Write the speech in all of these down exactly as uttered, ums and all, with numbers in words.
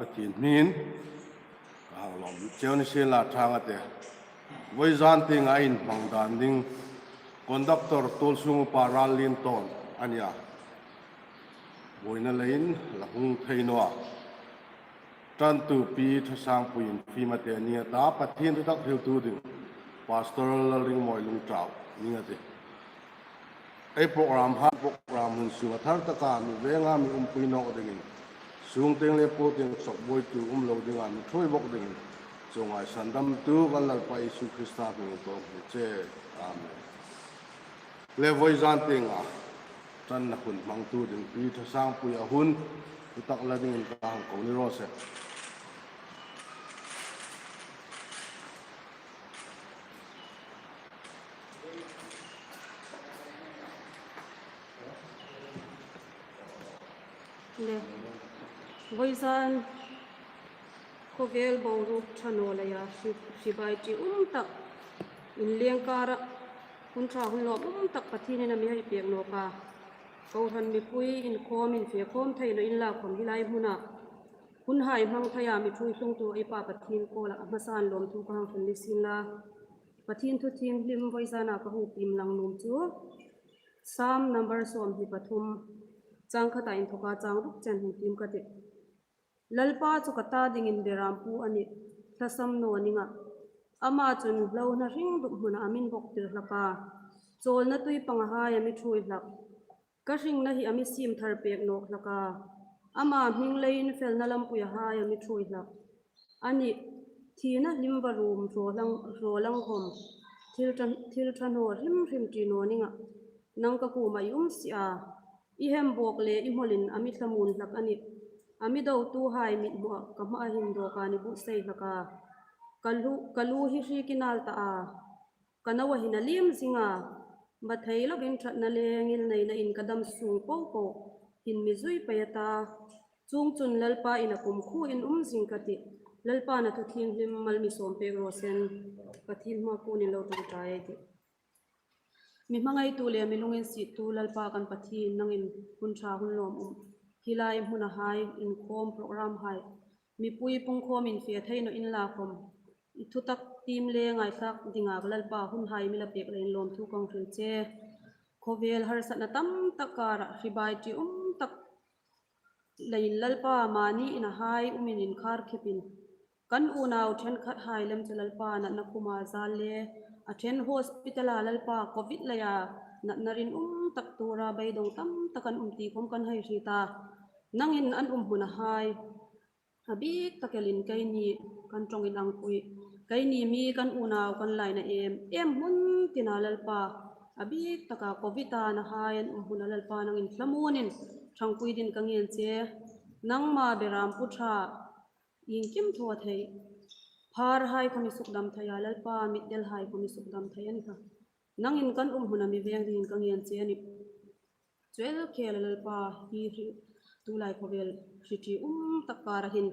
Pathien hmingin ka hang lawm cheu ni sien la, ṭhang a tih. Vawizan tienga inhmang dan ding conductor tuolsung upa Ralliemtawna a nih a. Buoina leiin la hung thei naw a. Ṭantu Pi Thasangpuii Infima te a ni a ta, Pathien thutak hriltu ding Pastor Lalringmawi Lungtau a ni a tih. Ei program hai, program hun sunga thar taka mi venga mi umpui nawk dingin, sung tieng le pawn tieng sawk buoitu um lo dinga mi ṭhuoi bawk dingin, chuong hai sandamtu kan Lalpa Isu Krista hmingin ka hung hril che. Amen. Le vawizan tienga ṭanna hun hmangtu ding Pi Thasangpuia hun thutak la dingin ka hang ko ni raw se. Le, vawizan khawvel boruok ṭha naw leia hri, hribai ṭium tak inleng kara hun ṭha hun lawmum tak Pathienin a mi hei pek nawk a. Kohran mipui inkhawm infe khawm thei naw inla khawm hi lai hmuna hun hai hmang theia mi ṭhuoi tlungtu ei Pa Pathien kuoma a hmasan lawmthu ka hang hril ni sien la. Pathien thu thienghlim vawizana ka hung tiem lang nuom chu Psalm number sawmhni pathum, chang khata inthoka chang ruk chen hung tiem ka tih. Lalpa chu ka ta dingin berampu a nih, tlasam naw ning a. Ama chun hlohna hring dup hmuna a mi inbawktir hlak a. Chawlna tui pangahai a mi ṭhuoi hlak. Ka hringna hi a mi siem thar pek nawk hlak a. Ama hming leiin felna lampuiahai a mi ṭhuoi hlak. A nih, thina hlim varum hraw lang, hraw lang khawm, thil ṭha, thil ṭha hnaw hrim hrim ṭi naw ning a. Nang ka kuoma i um si a. I hembawk le i hmawlin a mi thlamuon hlak a nih. A mi dotuhai mithmuah ka hmaa hin dawka a mi buotsai hlak a. Ka lu, ka lu hi hriek inal ta a. Ka no a hin a liem zing a. Mathei loin ṭhatna le ngilneinain ka dam sung po po hin mi zui pei a ta. Chuongchun Lalpain a kumkhuoin um zing ka tih. Lalpan a thu thienghlim mal mi sawm pek raw se. Pathien hmaa kuonin lo ṭawngṭai ei tih. Mi hmangaitu le mi lunginsiettu Lalpa kan Pathien, nangin hun ṭha hun lawmum, hi lai hmunahai, inkhawm program hai, mipui pungkhawm infe thei naw inla khawm, i thutak tiem le ngaithlak dinga Lalpa hun hai mi la pek leiin lawmthu ka hang hril che. Khawvel harsatna tam tak kara hribai ṭium tak leiin Lalpa mani inahai umin inkhar khipin, kan unau ṭhenkhathai lem chu Lalpa natna khuma zal le, a ṭhen hospital-a Lalpa covid leia natna rinum tak tura beidong tam tak an um ti khawm kan hei hriet a. Nangin an um hmunahai a bik tak elin keini kan ṭawngin ang pui, keini mi kan unau kan laina em em hmun tina Lalpa, a bik taka covid-a nahai an um hmuna Lalpa nangin thlamuonin ṭhangpui dingin ka ngen che. Nangma berampu ṭha, iengkim thaw thei, pharhai khawm i sukdam thei a Lalpa, mitdelhai khawm i sukdam thei a ni kha. Nangin kan um hmuna mi veng dingin ka ngen che a nih. Chu el khela Lalpa, hi hri, tulai khawvel hri ṭium tak kara hin,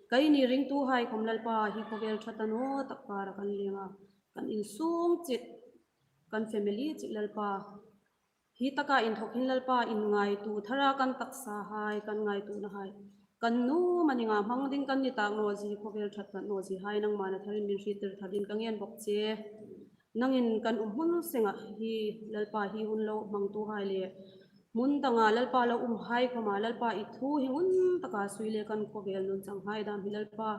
keini ringtuhai khawm Lalpa, hi khawvel ṭha ta naw tak kara kan leng a, kan insung chit, kan family chit Lalpa, hi taka inthawk hin Lalpa, inngaituo thara kan taksahai, kan ngaituonahai, kan nuom a ning a, hmang ding kan ni tak naw zie, khawvel ṭhat tak naw ziehai nangman a tharin mi hriettir thar dingin ka ngen bawk che. Nangin kan um hmun senga hi Lalpa, hi hun lo hmangtuhai le hmun danga Lalpa lo umhai khawma Lalpa, i thu hi ngun taka sui le kan khawvel nunchanghai dam hi Lalpa,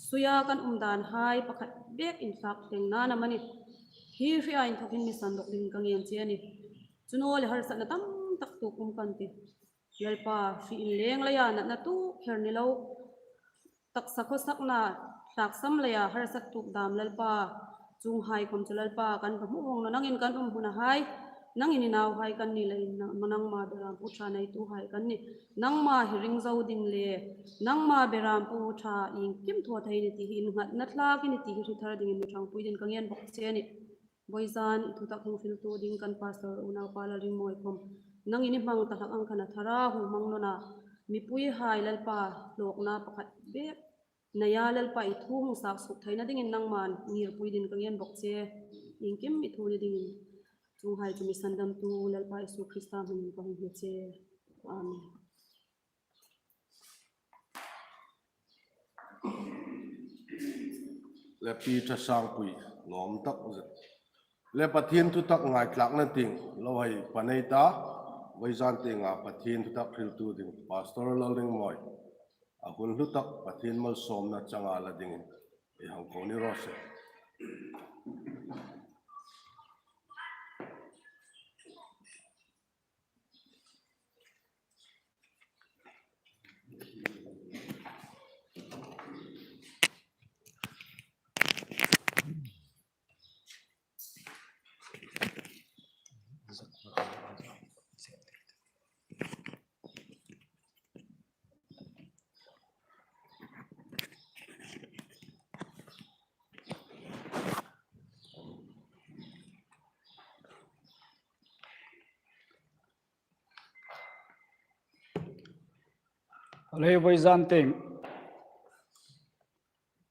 suia kan um danhai pakhat bek inthlak thlengna amanih, hi hria inthawkin mi sandawk dingin ka ngen che a nih. Chu naw le harsatna tam tak tuok um kan tih. Lalpa, hri inleng leia natna tuok kher ni lo, taksa khawsakna tlaksam leia harsat tuok dam Lalpa, chuonghai khawm chu Lalpa kan va hmu vong naw, nangin kan um hmunahai, nangin i nauhai kan ni leiin nang, nangma berampu ṭha neituhai kan nih. Nangma hi ring zo ding le, nangma berampu ṭha iengkim thaw thei ni ti hi innghatna thlak i ni ti hi hre thar dingin mi ṭhangpui dingin ka ngen bawk che a nih. Vawizan i thutak hung hriltu ding kan Pastor unaupa Lalringmawi khawm, nangin i hmang ta hlak ang khan a thara hung hmang naw a, mipuihai Lalpa, hlawkna pakhat bek neia Lalpa, i thu hung sak suok theina dingin nangman ngirpui dingin ka ngen bawk che. Iengkim i thu ni dingin chuonghai chu mi sandamtu Lalpa Isu Krista hmingin ka hung hni che. Amen. le Pi Thasangpui lawm tak zet. Le Pathien thutak ngaithlakna tieng lo hei pan ei ta, vawizan tienga Pathien thutak hriltu ding Pastor Lalringmawi, a hun hlu tak Pathien malsawmna changa la dingin ei hang ko ni raw se. Lei vawizan tieng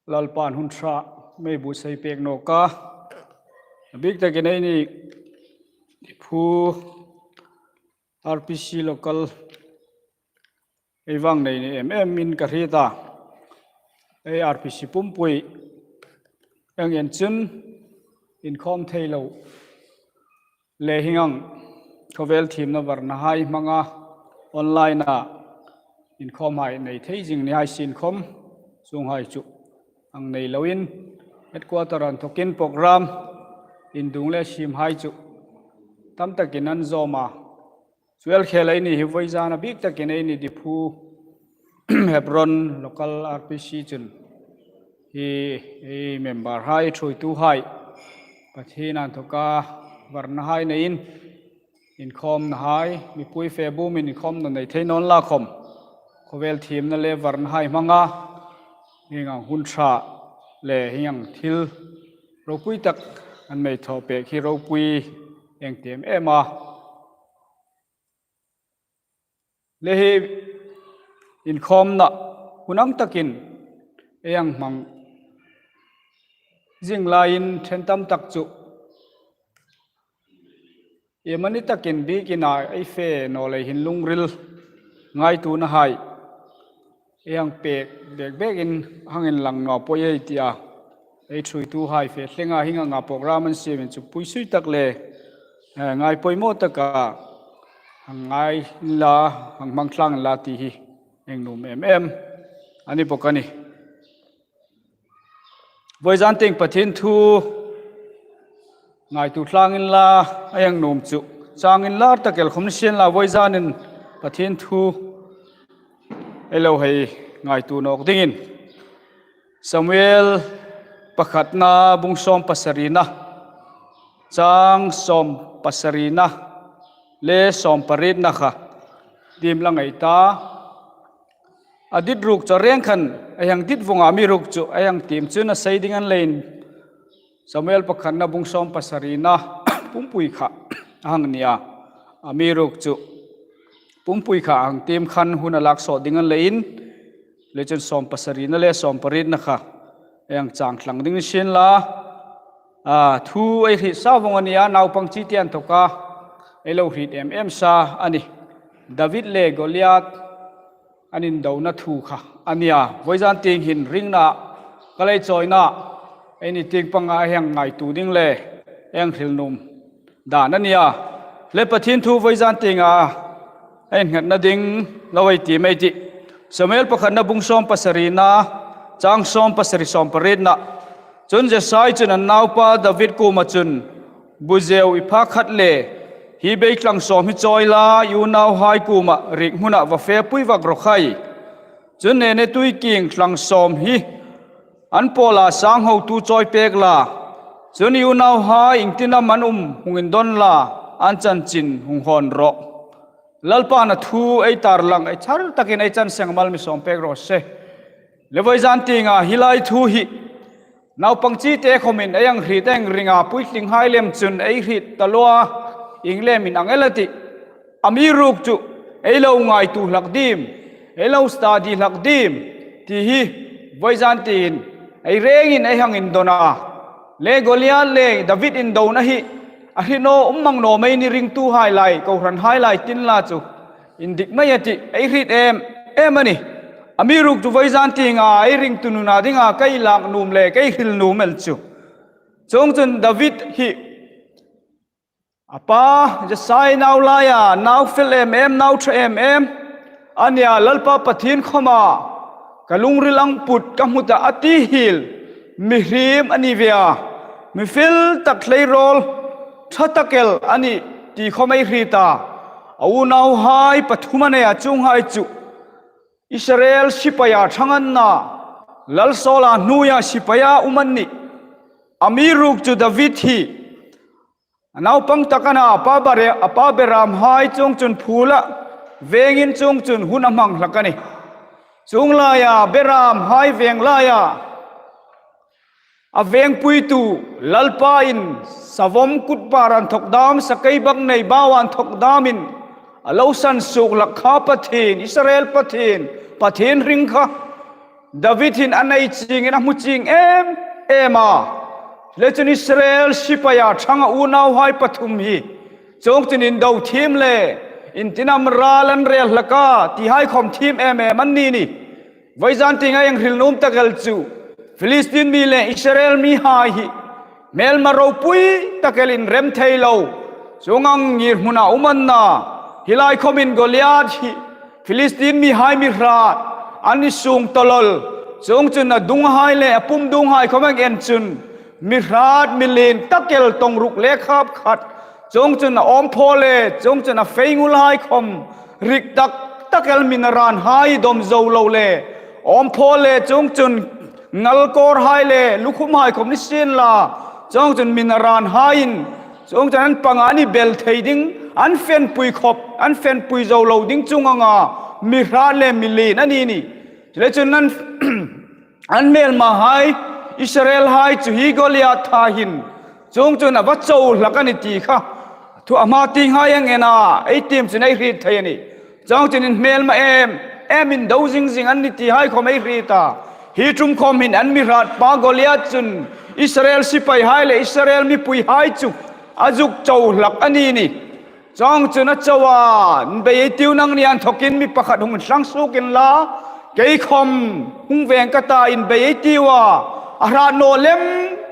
Lalpan hun ṭha mei bu sei pek nawk a. A bik takin eini Diphu R P C local ei vang nei ni em em in ka hriet a. Ei R P C pumpui ang en chun inkhawm thei lo le hieng ang khawvel thiemna varnahai hmanga online-a inkhawmhai nei thei zing ni hai sien khawm, chuonghai chu ang nei loin headquarter-a inthokin program indung le siemhai chu tam takin an zawm a. Chu el khela eini hi vawizan a bik takin eini Diphu Hebron local R P C chun hi, hi member-hai, ṭhuoituhai, Pathien inthoka varnahai neiin inkhawmnahai, mipui fe bumin inkhawmna nei thei naw inla khawm, khawvel thiemna le varnahai hmanga hieng ang hun ṭha le hieng ang thil ropui tak an mei thaw pek hi ropui eng ti em em a. Le hi inkhawmna hun ang takin ei hang hmang zing laiin ṭhen tam tak chu iemani takin biekin a ei fe naw lei hin lungril ngaituonahai ei hang pek bek bekin hang inlang naw poi ei tia ei ṭhuoituhai fe thlenga hieng anga program an siemin chu puisui tak le, eh, ngai poimaw taka hang ngai inla, hang hmang tlang inla ti hi eng nuom em em a ni bawk a nih. Vawizan tieng Pathien thu ngaituo tlang inla, a eng nuom chu chang inlar tak el khawm ni sien la, vawizanin Pathien thu ei lo hei ngaituo nawk dingin Samuel pakhatna bung sawm pasarina, chang sawm pasarina le sawm parietna kha tiem lang ei ta. A dit ruok chu a reng khan ei hang dit vawng a, amiruokchu ei hang tiem chun a sei ding a ni leiin Samuel pakhatna bung sawm pasarina pumpui kha a hang ni a, amiruokchu pumpui kha a hang tiem khan hun a lak sawt ding a ni leiin, le chun sawm pasarina le sawm parietna kha ei hang chang tlang ding ni sien la. A, thu ei hriet sa vawng a ni a, naupang chite inthoka ei lo hriet em em sa a nih. David le Goliath an indona thu kha a ni a. Vawizan tieng hin ringna ka lei chawina eini tieng panga ei hang ngaituo ding le ei hang hril nuom dan a ni a. Le Pathien thu vawizan tienga ei innghatna ding lo ei tiem ei tih. Samuel pakhatna bung sawm pasarina, chang sawm pasari sawm parietna. Chun Jessai chun a naupa David kuoma chun, "Bu zeu i pha khat le hi beitlang sawm hi chawi la, i unauhai kuoma riek hmuna va fepui vak raw khai. Chun Neinei tuikieng tlang sawm hi an pawla sang hotu chawi pek la. Chun i unauhai iengtin am an um hung indon la, an chanchin hung hawn rawh." Lalpan a thu ei tarlang, ei char takin ei chan seng mal mi sawm pek raw se. Le vawizan tienga hi lai thu hi naupang chite khawmin ei hang hriet, ei hang ring a, puitlinghai lem chun ei hriet ta lo a, ieng lemin ang el a tih. Amiruokchu ei lo ngaituo hlak diem, ei lo study hlak diem ti hi vawizan tieng ei rengin ei hang indon a. Le Goliath le David indona hi a hriet naw um mang naw mei ni, ringtuhai lai, kohranhai lai tin la chu indik mei a tih, ei hriet em em a nih. Amiruokchu vawizan tienga ei ringtu nuna dinga ka lak nuom le ka hril nuom el chu, chuongchun David hi a pa Jesai nau laia nau fel em em, nau ṭha em em a nia. Lalpa Pathien khoma ka lungril ang put ka hmu ta a ti hiel mihriem a ni ve a, mi fel tak, hleirawl ṭha tak el a nih ti khom ei hriet a. A unauhai pathum a nei a, chuonghai chu Israel sipaia ṭhang an na, Lal Saula hnuoia sipaia um an nih. Amiruokchu David hi a naupang tak a na, a pa Bare-, a pa beramhai chuongchun phula vengin chuongchun hun a hmang hlak a nih. Chuong laia beramhai veng laia a vengpuitu Lalpain savawm kut bar inthok dam, sakeibaknei bau inthok damin a lo sansuok hlak kha Pathien, Israel Pathien, Pathien ring kha David hin a nei chiengin a hmu chieng em em a. Le chun Israel sipaia ṭhang a unauhai pathum hi chuongchun indo thiem le intinam ral an rel hlak a, tihai khom thiem em em an ni nih. Vawizan tienga ei hril nuom tak el chu Philistine mi le Israel mihai hi hmelma ropui tak el inrem thei lo, chuong ang ngirhmuna um an na. Hi lai khomin Goliath hi Philistine mihai mi hrat a ni suong tawlol, chuongchun a dunghai le a pum dunghai khom ang en chun mi hrat, mi lien tak el, tawng ruk le khap khat, chuongchun a awmphaw le chuongchun a feingulhai khom rik tak tak el, mi naranhai dawm zo lo le awmphaw le chuongchun ngalkawrhai le lukhumhai khom ni sien la, chuongchun mi naranhaiin chuongchun an panga an bel thei ding, an fenpui khop, an fenpui zo lo ding chuong anga mi hrat le mi lien a ni nih. Chuleiin chun an, an hmelmahai, Israelhai chu hi Goliatha hin chuongchun a va cho hlak a nih ti kha thu a hma tienghai ang en a, ei tiem chun ei hriet thei a nih. Chuongchun inhmelma em em, indo zing zing an nih tihai khom ei hriet a. Hi ṭum khom hin an mi hratpa Goliath chun Israel sipaihai le Israel mipuihai chu a zuk cho hlak a ni nih. Chuongchun a cho a, "Inbei ei tiu, nangni inthokin mi pakhat hung thlang suok inla, kei khom hung veng ka ta, inbei ei tiu a, a hrat naw lem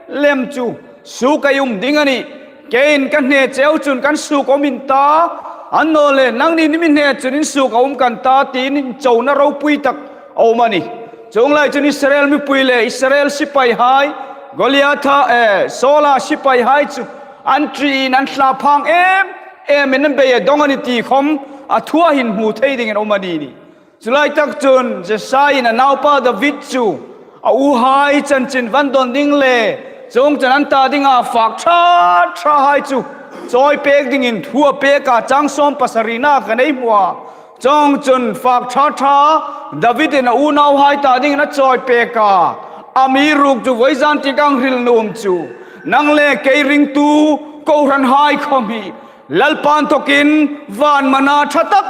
lem chu suok ei um ding a nih. Keiin ka hne cheu chun kan suok um in ta, annawleh nangnin mi hne chun in suok a um kan ta," tiin inchona ropui tak a um a nih. Chuong lai chun Israel mipui le Israel sipaihai Goliatha, eh, Saula sipaihai chu an ṭiin an thlaphang em em, inbei a dawng a nih ti khom a thua hin hmu thei dingin a um a ni nih. Chu lai tak chun Jesaiin a naupa David chu a uhai chanchin va dawn ding le chuongchun an ta dinga fak ṭha ṭhahai chu chawi pek dingin thu a pek a, chang sawm pasarina khan ei hmu a. Chuongchun fak ṭha ṭha Davidin a unauhai ta dingin a chawi pek a. Amiruokchu vawizan tieng ka hril nuom chu, nang le kei ringtu kohranhai khom hi Lalpa inthokin van mana ṭha tak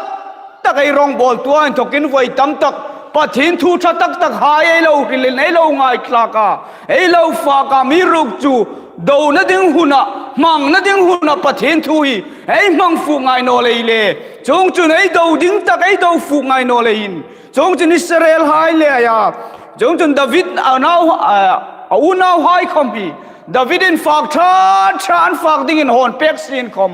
tak ei rawngbawltu inthokin voi tam tak Pathien thu ṭha tak takhai ei lo hrilin ei lo ngaithlak a, ei lo fak a. Amiruokchu dona ding huna, hmangna ding huna Pathien thu hi ei hmang fuk ngai naw lei le, chuongchun ei do ding tak ei do fuk ngai naw leiin, chuongchun Israelhai le a, chuongchun David a nau, a, a unauhai khom hi Davidin fak ṭha ṭha an fak dingin hawn pek sien khom,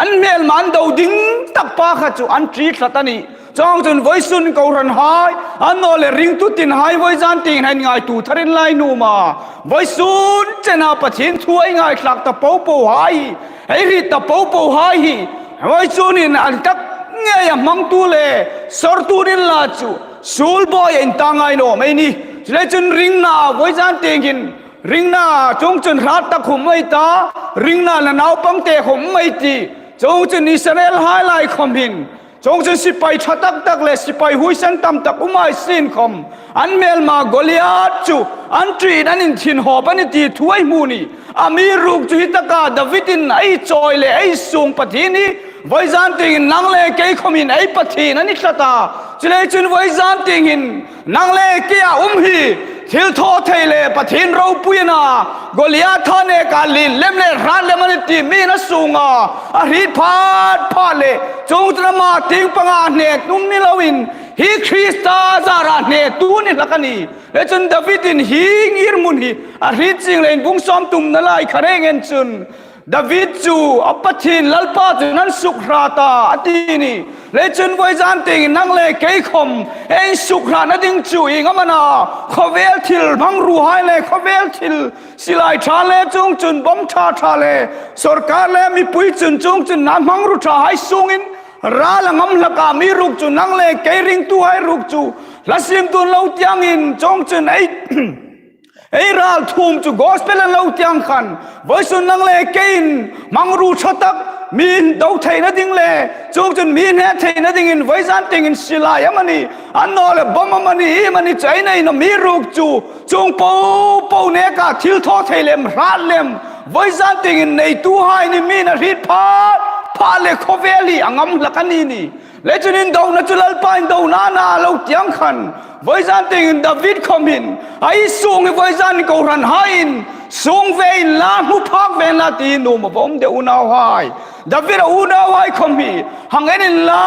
an hmelma an do ding tak pa kha chu an ṭi tlat a nih. Chuongchun vawisun kohranhai, annawleh ringtu tinhai vawizan tieng hin ngaituo tharin ei nuom a. Vawisun chena Pathien thu ei ngaithlak ta popohai, ei hriet ta popohai hi vawisunin an tak ngeia hmangtu le sawrtu ni inla chu suol buoia intangai naw mei ni. Chuleiin chun ringna vawizan tieng hin, ringna chuongchun hrat tak khom um ei ta, ringna le naupangte khom um ei tih. Chuongchun Israelhai lai khom hin, chuongchun sipai ṭha tak tak le sipai huoisen tam tak um ei sien khom, an hmelma Goliath chu an ṭiin an inthin hawp a nih ti thu ei hmu a nih. Amiruokchu hi taka Davidin ei chawi le ei suong Pathien hi vawizan tieng hin nang le kei khomin ei Pathien a ni tlat a. Chuleiin chun vawizan tieng hin nang le keia um hi thilthawthei le Pathien ropui a na, Goliatha neka lien lem le hrat lem a nih ti mi'n a suong a, a hriet phat phat le, chuongchun ama tieng panga hne hnung ni loin Hi Krista zara hnetu ni hlak a nih. Le chun Davidin hi ngirhmun hi a hriet chieng leiin bung sawm tumna lai kha reng en chun, David chu a Pathien Lalpa chun an sukhrah ta a ti a nih. Le chun vawizan tieng nang le kei khom ei sukhrahna ding chu ieng am a na, khawvel thil hmangruohai le khawvel thil silai ṭha le chuongchun bomb ṭha ṭha le sawrkar le mipui chun chuongchun an hmangruo ṭhahai sungin ral a ngam hlak a, amiruokchu nang le kei ringtuhai ruok chu hla sim tun lo tiengin chuongchun ei ei ral thum chu gospel a lo tieng khan, vawisun nang le keiin hmangruo ṭha tak mi do theina ding le chuongchun mi hne theina dingin vawizan tiengin silai amanih, annawleh bomb amanih, iem amanih chu ei nei naw, amiruokchu chuong popo neka thil thaw thei lem hrat lem vawizan tiengin neituhai ni, mi'n a hriet phat phat le khawvel hi a ngam hlak a ni nih. Le chun indona chu Lalpa indona a na lo tieng khan, vawizan tiengin David khom hin ei sung hi vawizan kohranhaiin sung ve inla, hmu phak ve inla ti nuom a va um de unauhai. David a unauhai khom hi hang en inla,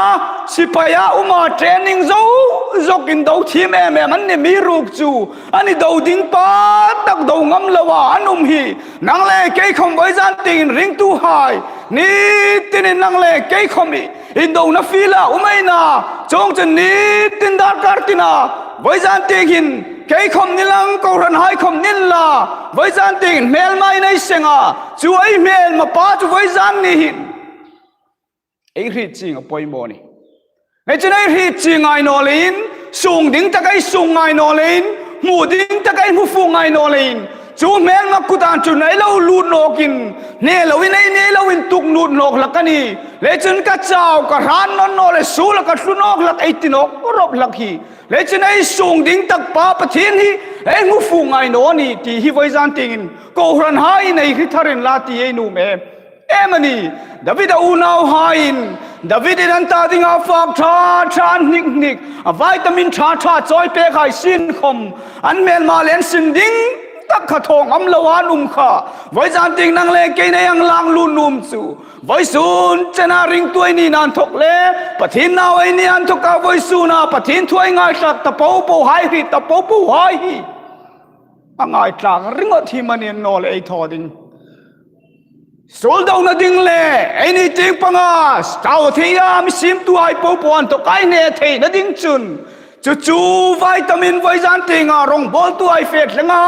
sipaia um a training zo zoin do thiem em em an nih, amiruokchu an do ding pa tak do ngam loa an um hi nang le kei khom vawizan tiengin ringtuhai ni tinin nang le kei khom hi indona field-a um ei na, chuongchun ni tin darkar tina vawizan tieng hin kei khom ni lang, kohranhai khom ni inla, vawizan tieng hin hmelma ei seng a, chu ei hmelma pa chu vawizan ni hin ei hriet chieng a poimaw a nih. Hei chun ei hriet chieng ngai naw leiin, sung ding tak ei sung ngai naw leiin, hmu ding tak ei hmu fuk ngai naw leiin, chu hmelma kuta chun ei lo lut nawkin, hne loin ei hne loin tuk lut nawk hlak a nih. Le chun ka chau ka hran nawn naw le suola ka tlu nawk hlak ei ti nawk rop hlak hi. Le chun ei sung ding tak pa Pathien hi ei hmu fuk ngai naw a nih ti hi vawizan tiengin kohranhaiin ei hriet thar inla ti ei nuom em em a nih. David a unauhaiin, Davidin an ta dinga fak ṭha ṭha an hnik hnik, a vitamin ṭha ṭha chawi pek hai sien khom, an hmelma le an sin ding tak kha thaw ngam loa an um kha, vawizan tieng nang le keiin ei hang lang lut nuom chu, vawisun chena ringtu ei ni inthok le Pathien nau ei ni inthok a, vawisuna Pathien thu ei ngaithlak ta popo hai, hriet ta popo hai hi a ngaithlak ringawt hi manin naw le ei thaw ding. Suol dona ding le ei ni tieng panga tau theia mi siemtuhai popo inthok ei hne theina ding chun, chu chu vitamin vawizan tienga rongbawltuhai fe tlenga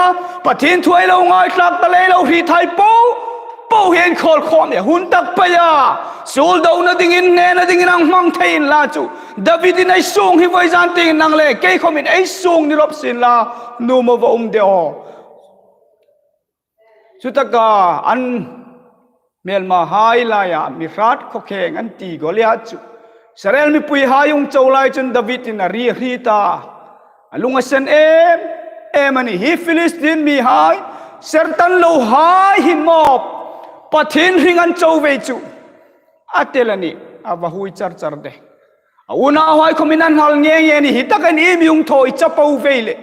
Pathien thu ei lo ngaithlak ta le ei lo hriethai popo hi ei khawl khawm a, hun tak peia suol dona dingin, hnena dingin hang hmang thei inla chu, Davidin ei sung hi vawizan tieng nang le kei khomin ei sung ni rop sien la, nuom a va um de aw. Chutaka an hmelmahai laia mi hrat khawkheng an ti Goliath chu Israel mipuihai hung chau lai chun Davidin a ri hriet a, a lung a sen em em a nih. Hi Philistine mihai, sertan lohai hin maw Pathien hring an chau ve chu a tel a nih, a va hui char char de. A unauhai khomin an hal nge nge a nih, hi taka hin iem i hung thaw i, chapo ve le,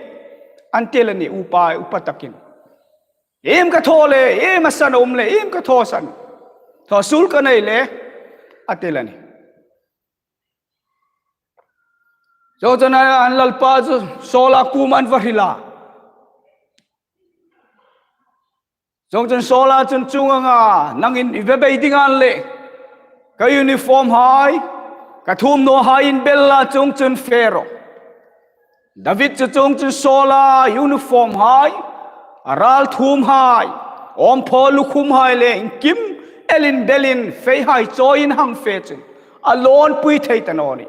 an tel a nih, upa upa takin. Iem ka thaw le, iem a san a um le, iem ka thaw san, thaw suol ka nei le, a tel a nih. Chuongchun an Lalpa chu Saula kuoma an va hril a. Chuongchun Saula chun, chuong anga nangin i va bei ding a ni leh, ka uniform hai, ka thuomhnawhai inbel la, chuongchun fe rawh. David chu chuongchun Saula uniform hai, a ralthuomhai, awmphaw lukhumhai le inkim elin belin feihai chawiin hang fe chun a lawnpui thei ta naw a nih.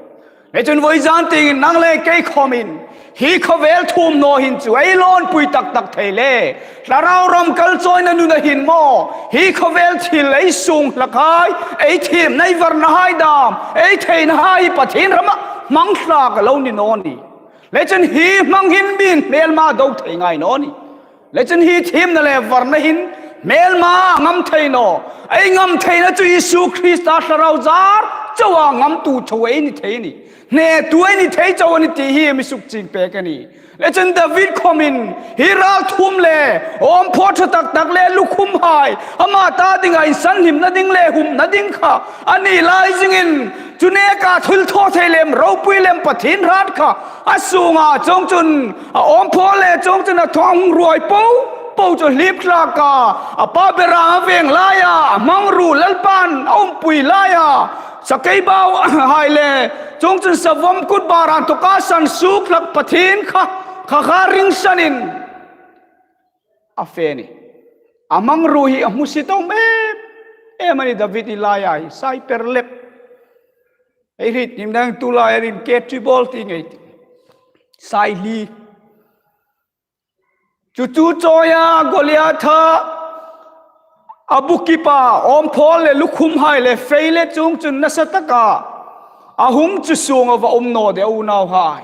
Le chun vawizan tiengin nang le kei khomin hi khawvel thuomhnaw hin chu ei lawnpui tak tak thei le, thlarau ram kal chawina nuna hin maw hi khawvel thil ei sung hlakhai, ei thiemna, ei varnahai dam, ei theinahai Pathien rama hmang hlak a lo ni naw a nih. Le chun hi hmang hin mi'n hmelma do thei ngai naw a nih. Le chun hi thiemna le varna hin hmelma ngam thei naw. Ei ngam theina chu Isu Krista thlarau zar chauha ngamtu tho ei ni thei a nih. Hnetu ei ni thei chau a nih ti hi mi sukchieng pek a nih. Le chun David khawmin hi ralthuom le awmphaw ṭha tak tak le lukhumhai ama ta dinga insanhimna ding le humna ding kha a ni lai zingin, chu neka thilthawthei lem, ropui lem Pathien hrat kha a sunga, chuongchun a awmphaw le chuongchun a thawng ruoi po po chu hlip hlak a, a pa berama a veng laia, a hmangruo Lalpan a umpui laia, sakeibau hai le chuongchun savawm kut bara inthawka san suok hlak Pathien kha, kha kha ringsanin a fe a nih. A hmangruo hi a hmusit awm em em a nih. David hi laia hi sai per lek. Ei hriet nim dang tu laia rin ke tribal ti ngei ti. Sai hli. Chu chu chawia Goliatha a bukipa, awmphaw le lukhumhai le fei le chuongchun nasa taka a hung chu sunga va um naw de unauhai.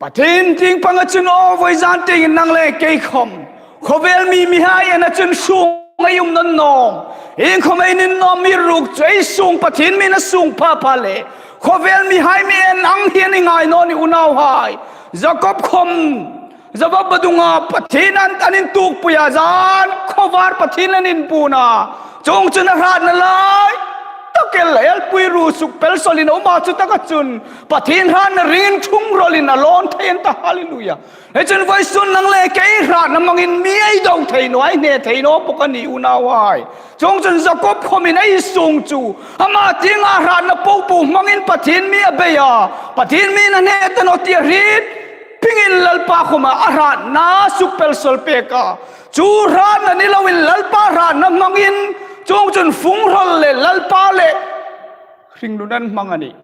Pathien tieng panga chun aw, vawizan tiengin nang le kei khawm khawvel mi mihai ena chun sung ei um nawn nawh. Iengkhawm ei ni naw mi ruok chu ei sung Pathien mi a sung pha pha le khawvel mihai mi en ang hi a ni ngai naw ni unauhai. Jakob khawm zava badunga Pathien an, an intukpuia zan khawvar Pathien an inpuona. Chuongchun a hratna lai tak el, elpui ruo sukpel sawlin a um a, chu taka chun Pathien hratna ringin ṭhung rawlin a lawn thei an ta. Hallelujah. Hi chun vawisun nang le kei hratna hmangin mi ei do thei naw, ei hne thei naw bawk a nih unauhai. Chuongchun Jakob khawmin ei sung chu ama tienga hratna po po hmangin Pathien mi a bei a, Pathien mi a hne ta naw ti a hriet phingin Lalpa khawma a hratna sukpel sawl pek a. Chu hratna ni loin Lalpa hratna hmangin chuongchun fung hrawl le Lalpa le hringnun an hmang a nih.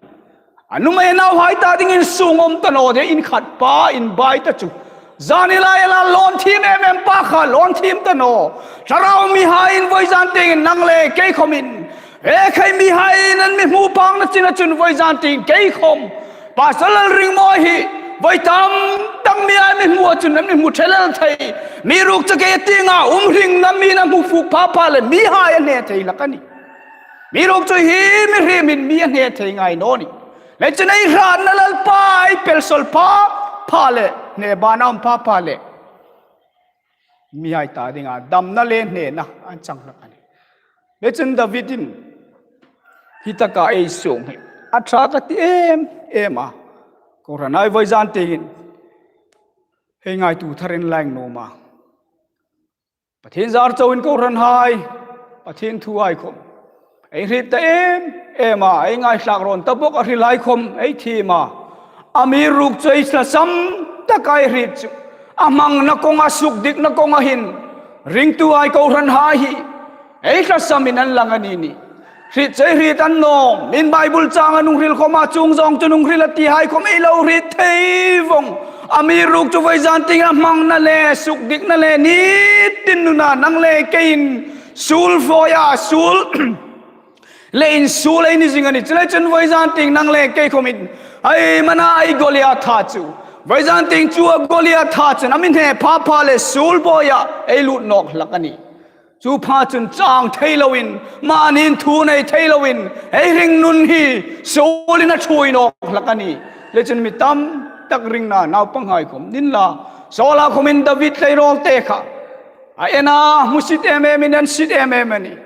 A nuhmei nauhai ta dingin sung um ta naw de, in khat pa in bai ta chu. Zani lai ela lawn thiem em em pa kha lawn thiem ta naw. Thlarau mihaiin vawizan tiengin nang le kei khawmin, e khai mihaiin an mi hmu pangna china chun vawizan tieng kei khawm Pastor Lalringmawi hi vawi tam tak mihai mi hmu a chun an mi hmu ṭhelel thei. Mi ruok chu kei tienga um hringna mi a hmu fuk pha pha le mihai a hne thei hlak a nih. Mi ruok chu hi mihriemin mi a hne thei ngai naw nih. Le chun ei hratna Lalpa ei pel sawl pha pha le hne bana um pha pha le mihai ta dinga damna le hnena an chang hlak a nih. Le chun Davidin hi taka ei sung hi a ṭha ka ti em em a. Kohranhai vawizan tiengin ei ngaituo tharin lang nuom a. Pathien zar chauin kohranhai, Pathien thuhai khawm ei hriet ta em em a, ei ngaithlak rawn ta bawk a, hrilhai khawm ei thiem a. Amiruokchu ei tlasam taka ei hriet chu a hmangna kawnga, sukdikna kawnga hin ringtuhai, kohranhai hi ei tlasamin an lang a ni nih. Hriet chu ei hriet a ni naw, min Bible chang an hung hril khawma, chuong zawng chun hung hril a tihai khawm ei lo hriet thei vawng. Amiruokchu vawizan tienga hmangna le sukdikna le nitin nuna nang le keiin suol fawia, suol le insuol ei ni zing a nih. Chuleiin chun vawizan tieng nang le kei khawmin ei mana ei Goliatha chu, vawizan tieng chu a Goliatha chun a mi hne pha pha le suol bawia ei lut nawk hlak a nih. Chu pha chun chang thei loin, mani thu nei thei loin, ei hringnun hi suolin a ṭhuoi nawk hlak a nih. Le chun mi tam tak ringna naupanghai khawm ni inla, Saula khawmin David tleirawl te kha a en a, hmusit em emin, ensit em em a nih.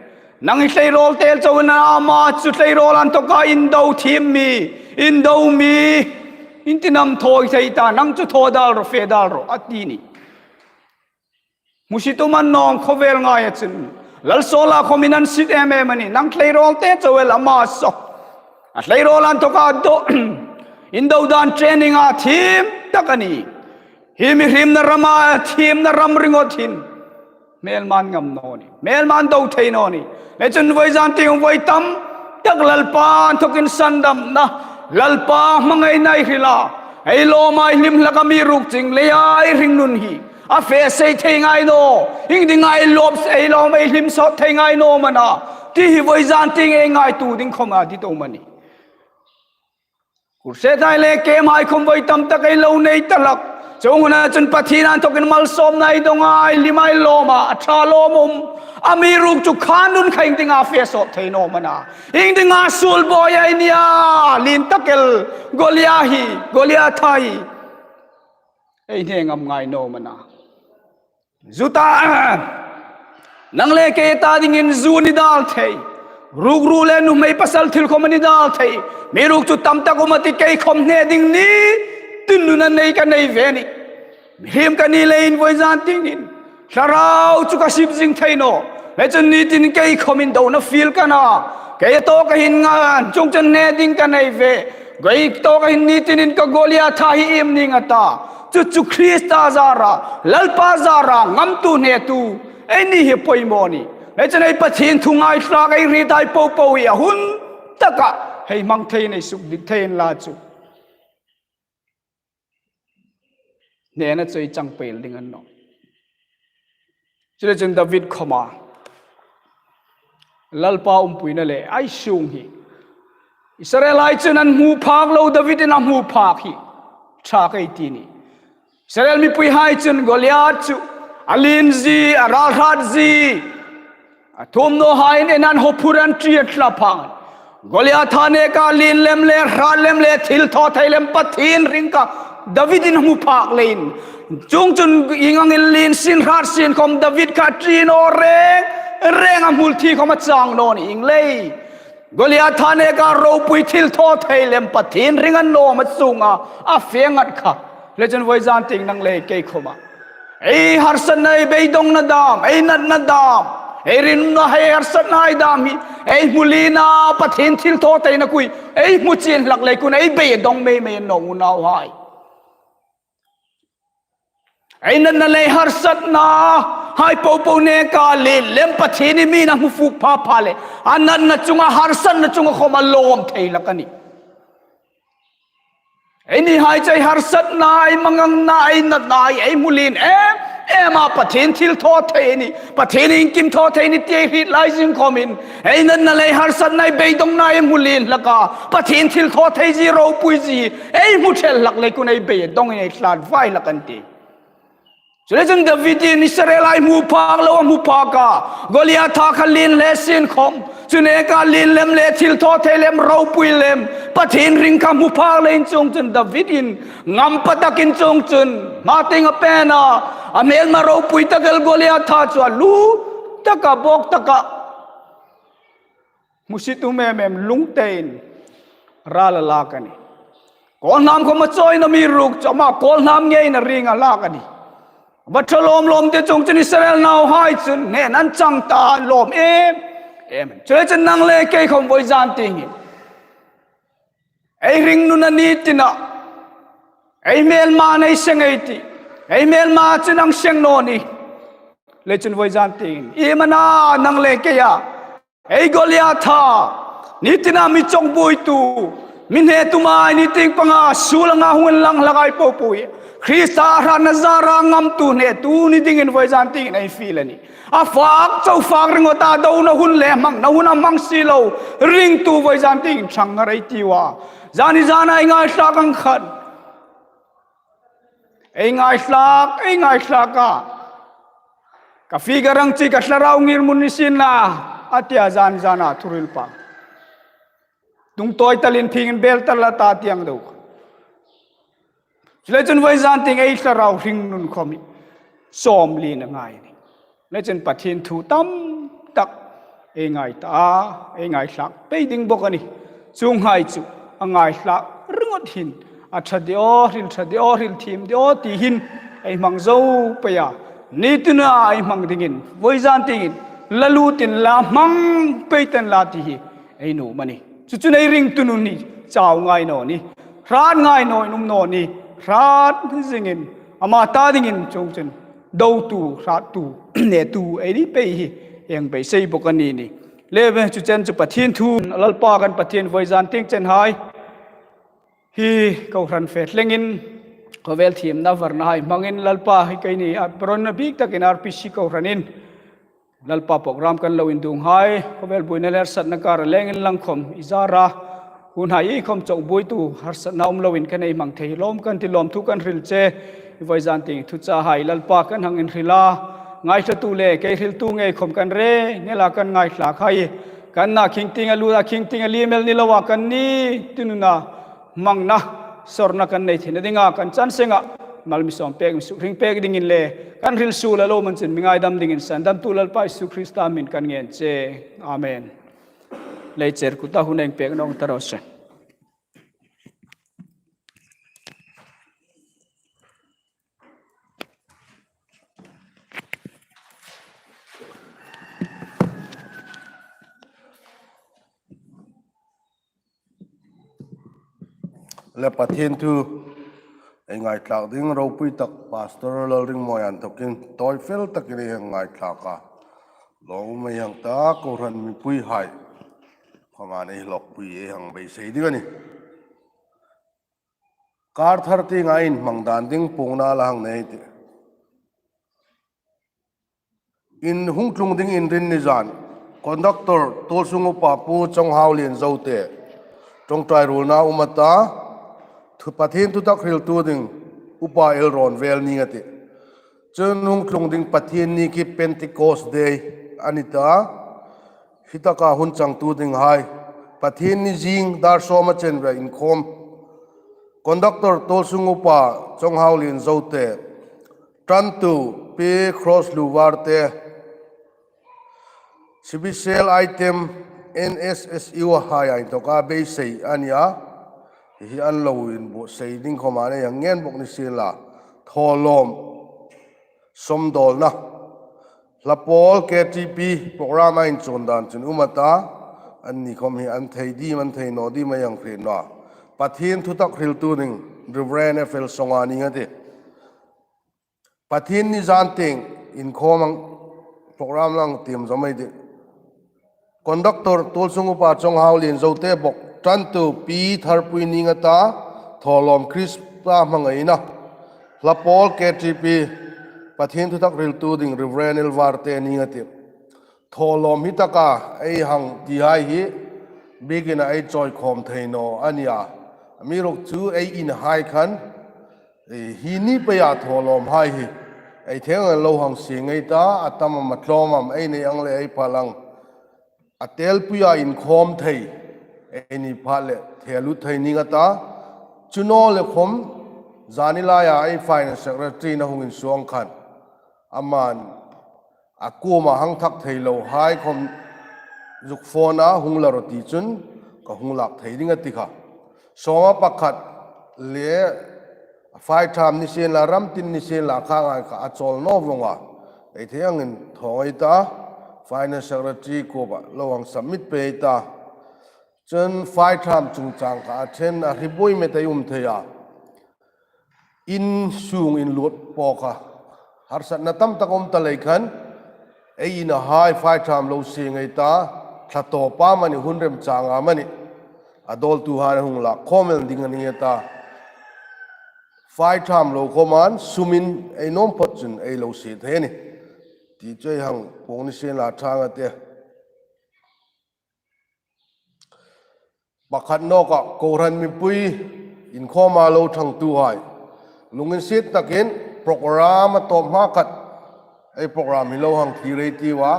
Nang hi tleirawl te chauin ama chu tleirawl inthawka indo thiem mi, indo mi, in ti nam thaw thei ta, nang chu thaw dal rawh, fe dal rawh a ti nih. Hmusit um a ni naw khawvel ngaia chun. Lal Saula khawmin ensit em em a nih. Nang tleirawl te chau el, ama saw a tleirawl inthawka do, indo dan training a thiem tak a nih. Hi mihriemna rama thiemna ram ringawt hin hmelma an ngam naw nih. Hmelma an do thei naw nih. Le chun vawizan tieng vawi tam tak Lalpa inthawkin sandamna, Lalpa hmangaina ei hril a, ei lawm ei hlim hlak, amiruokchu ieng leia ei hringnun hi a fe sei thei ngai naw, iengdinga ei lawm, ei lawm ei hlim sawt thei ngai naw am a na ti hi vawizan tieng ei ngaituo ding khawma dit um a nih. Crusade-hai le camp-hai khawm vawi tam tak ei lo nei ta hlak. Chuong huna chun Pathien inthawkin malsawmna ei dong a, ei hlim a, ei lawm a, a ṭha lawmum, Amiruokchu kha nun kha iengdinga fe sawt thei naw am a na? Iengdinga suol bawia ei nia? Lien tak el Goliath hi, Goliath hi ei hne ngam ngai naw am a na? Zu ta, nang le kei ta dingin zu ni dal thei, ruokru le nuhmei pasal thil khawm a ni dal thei. Amiruokchu tam tak um a ti, kei khawm hne ding ni tin nun a nei ka nei ve a nih. Mihriem ka ni leiin vawizan tiengin thlarau chu ka sip zing thei naw. Leiin chun ni tin kei khawm indona fiel ka na. Kei tawka hin ngan chuong chun hne ding ka nei ve. Kei tawka hin ni tinin ka Goliath hi iem ning a ta? Chu chu Krista zara, Lalpa zara ngamtu hnetu ei ni hi poimaw a nih. Leiin chun ei Pathien thu ngaithlak, ei hriet hai po po hi a hun taka hei hmang thei, ei sukdik thei inla chu hnena chu ei chang pei ding a ni nawh. Chuleiin chun David khawma Lalpa umpuina le a sung hi Israelhai chun an hmu phak lo, Davidin a hmu phak hi ṭha ka ti a nih. Israel mipuihai chun Goliath chu a lien zie, a ralhrat zie, a thuomhnawhaiin an haw phur, an ṭi, an tla phak. Goliath neka lien lem le, hrat lem le, thil thaw thei lem Pathien ring kha Davidin hmu phak leiin, chuong chun ieng angin lien sien, hrat sien khawm David kha ṭi naw reng reng a, hmul thi khawm a chang naw ni ieng lei. Goliath neka ropui, thil thaw thei lem Pathien ring a ni naw am a, chuong a, a fe ngat kha. Leiin chun vawizan tieng nang le kei khawma ei harsatna, ei beidongna dam, ei natna dam, ei ringna, ei harsatna dam hi ei hmu lien a, Pathien thil thaw theina kuoma ei hmu chien hlak leiin ei beidong mei mei a ni nawh, unauhai. Ei natna le harsatna hai po po neka lien lem Pathienin a hmu fuk pha pha le, a natna chunga, harsatna chunga khawm a lawm thei hlak a nih. Einihai chu ei harsatna, ei mangangna, ei natna ei hmu lien em em a, Pathien thil thaw thei a nih, Pathien iengkim thaw thei a nih ti ei hriet lai zing khawmin, ei natna le harsatna, ei beidongna ei hmu lien hlak a, Pathien thil thaw thei zie, ropui zie ei hmu chel hlak leiin ei beidongin ei tlat vai hlak an tih. Chuleiin chun Davidin Israelhai hmu phak lo a hmu phak a, Goliath kha lien hle sien khawm, chu neka lien lem le, thil thaw thei lem, ropui lem Pathien ring kha hmu phak leiin chuong chun Davidin ngam pa takin chuong chun hma tieng a pêng a, a hmêlma ropui tak el Goliath chu a lu taka, bawk taka, hmusit um em em lungtein ral a lak a nih. Kawlhnam khawm a chawina, amiruokchu ama kawlhnam ngeiin a ring a lak a nih. Va ṭha lawm lawm te chuong chun Israel nauhai chun hnen an chang ta, an lawm em em. Chuleiin chun nang le kei khawm vawizan tiengin ei ringnun a ni tina, ei hmêlma nei seng ei tih, ei hmêlma chun an seng naw nih. Leiin chun vawizan tiengin iem a na, nang le keia ei Goliath, ni tina mi chawngbuoitu, mi hnetu, mi ni tieng panga suol anga hung inlang hlakhai po po hi Krista hratna zara ngamtu hnetu ni dingin vawizan tiengin ei fiel a nih. A fak chau fak ringawt a, dona hun le hmangna hun a hmang si lo ringtu vawizan tieng ṭhang ngar ei tiu a. Zani zana ei ngaithlak ang khan, ei ngaithlak, ei ngaithlak a, ka figure ang chi, ka thlarau ngirhmun ni sien la, a tia zan zana thuhril pa. Tung tawi talin phingin bel tal a ta tieng deu. Chuleiin chun vawizan tieng ei thlarau hringnun khawm hi sawm lien a ngai a nih. Leiin chun Pathien thu tam tak ei ngai ta a, ei ngaithlak pei ding bawk a nih. Chuonghai chu a ngaithlak ringawt hin, a ṭha de aw, hril ṭha de aw, hril thiem de aw ti hin ei hmang zo pei a. Ni tina ei hmang dingin vawizan tiengin la lut inla, hmang pei ta inla ti hi ei nuom a nih. Chu chun ei ringtu nun hi chau ngai naw ni, hrat ngai naw, um naw ni, hrat zingin ama ta dingin chuong chun dotu, hrattu, hnetu ei ni pei hi ei beisei bawk a ni nih. Le ve, chu chen chu Pathien thu, Lalpa kan Pathien, vawizan tieng chenhai hi kohran fe thlengin khawvel thiemna varna hai hmangin Lalpa hi keini a, parona bik takin R P C kohranin Lalpa program kan lo induonghai, khawvel buoina le harsatna kara lengin lang khawm i zara, hunhai ei khawm chawngbuoitu harsatna um loin kan ei hmang thei lawm kan ti, lawmthu kan hril che. Vawizan tieng thuchahai Lalpa kan hang inhril a, ngaithlatu le kei hriltu ngei khawm kan reng el a, kan ngaithlak hai hi kan na khingtieng a lut a, khingtieng a liem el ni loa kan ni ti nuna hmangna, sawrna kan nei theina dinga kan chan senga mal mi sawm pek, mi sukhring pek dingin le kan hril suol a lo man chun mi ngaidam dingin sandamtu Lalpa Isu Krista hmingin kan ngen che. Amen. Leicher kuta hun ei pek nawk ta raw se. Le Pathien thu ei ngaithlak ding ropui tak Pastor Lalringmawi an thokin tawi fel takin ei hang ngaithlak a. Lawm um ei hang ta, kohran mipuihai khawma ei hlawkpui ei hang beisei ding a nih. Kar thar tienga inhmang dan ding puongna la hang nei ei tih. In hung tlung ding Inrinni zan, conductor tuolsung upa Pu Chawnghaulian Zote, ṭawngṭai ruolna um a ta, thu Pathien thutak hriltu ding upa Elron Velning a tih. Chun hung tlung ding Pathienni khi Pentecost Day a ni ta. Hi taka hun changtu dinghai Pathienni zing dar sawma chen ve inkhawm. Conductor tuolsung upa Chawnghaulian Zote, ṭantu Pi Cross Luvarte, special item N S S U hai a inthoka beisei a nia. Hi an lo inbuotsai ding khawma ei hang ngen bawk ni sien la. Thawlawm sawmdawlna. Hlapawl K T P program a inchawn dan chun um a ta. Anni khawm hi an thei dim, an thei naw dim ei hang hriet naw a. Pathien thutak hriltu ding Reverend F L Songa ning a tih. Pathienni zan tieng inkhawm ang program la hang tiem zawm ei tih. Conductor tuolsung upa Chawnghaulian Zote bawk, ṭantu Pi Tharpuining a ta, thawlawm Krista hmangaina. Hlapawl K T P Pathien thutak hriltu ding Reverend Elvarte ning a tih. Thawlawm hi taka ei hang tihai hi biekin a ei chawikhawm thei naw a nia. Amiruokchu ei inhai khan, eh, hi ni peia thawlawmhai hi ei thei ang lo hang sie ngei ta, a tam am a tlawm am ei nei ang le ei phal ang. A telpuia inkhawm thei ei ni phat le thei lut thei ning a ta. Chu naw le khawm zani laia ei Finance Secretary-in a hung insuo ang khan, aman a kuoma hang thak thei lohai khawm zuk phone a, hung la rawh ti chun ka hung lak thei ding a ti kha. Sawma pakhat le fai tham ni sien la, ram tin ni sien la, kha ngai kha a chawl naw vong a. Ei thei angin thaw ei ta, Finance Secretary kuoma lo hang submit pei ei ta. Chun fai tham chungchang kha a ṭhen a hriet buoi met ei um thei a. In sung inlut po kha harsatna tam tak um ta lei khan, ei inhai fai tham lo sie ngei ta, thla tawpa mani, hun remchanga mani, a dawltuhai hung lak khawm el ding a ni ta. Fai tham lo khawmin sumin ei nuom phawt chun ei lo sie thei a nih. Ti chu ei hang puong ni sien la ṭhang a tih. Pakhat nawka kohran mipui inkhawma lo ṭhangtuhai, lunginsiet takin program a tawp hma khat ei program hi lo hang thlir ei tiu a,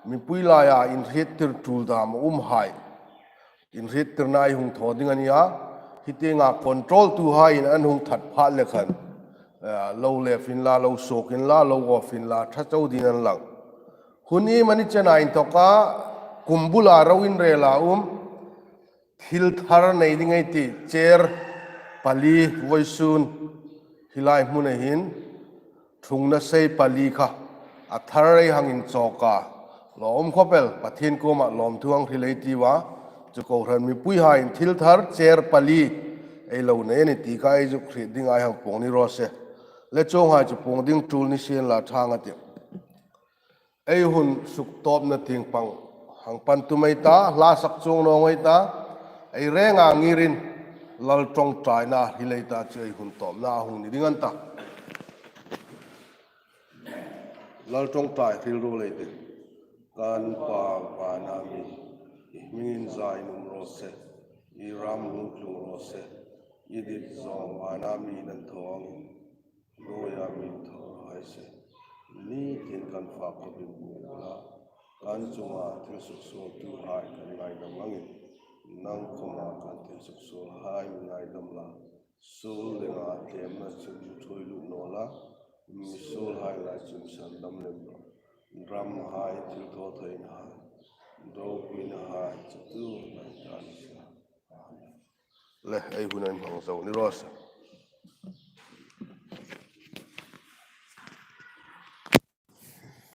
mipui laia inhriettir tul dam a umhai inhriettirna ei hung thaw ding a nia. Hi tienga control-tuhaiin an hung that phat le khan, eh, lo lef inla, lo suok inla, lo off inla, ṭha chau dingin an lang. Hun iemani chena inthoka kum bula ro inrela um, thil thar nei ding ei ti, chair pali vawisun hi lai hmuna hin, thungna sei pali kha a thar ei hang inchawk a. Lawm khawp el, Pathien kuoma lawmthu hang hril ei tiu a, chu kohran mipuihaiin thil thar chair pali ei lo nei a nih ti kha ei zuk hriet dinga ei hang puong ni raw se. Le chuonghai chu puong ding tul ni sien la ṭhang a tih. Ei hun suktawpna tieng pang hang pan tum ei ta, hla sak chuong naw ei ta, ei renga ngirin lal ṭawngṭaina hril ei ta, chu ei hun tawpna a hung ni ding a ni ta. Lal ṭawngṭai hril ruol ei tih. Kan Pa vana mi, i hming inzai um raw se, i ram hung tlung raw se, i dit zawng vana miin a ni thaw angin, hnuoia mi thaw raw se. Ni tin kan fak khawpin hmu la. Kan chunga thil suksuoltuhai kan ngaidam angin, nang khawma kan thil suksuolhai mi ngaidam la. Suol le nga tlemna chun ṭhuoi lut naw la, mi suolhai lai chun sandam lem rawh. Ramhai, thilthawtheina hai, ropuina hai chu tu nang ta ni sa. Le, ei hun ei hmang zo ni raw se.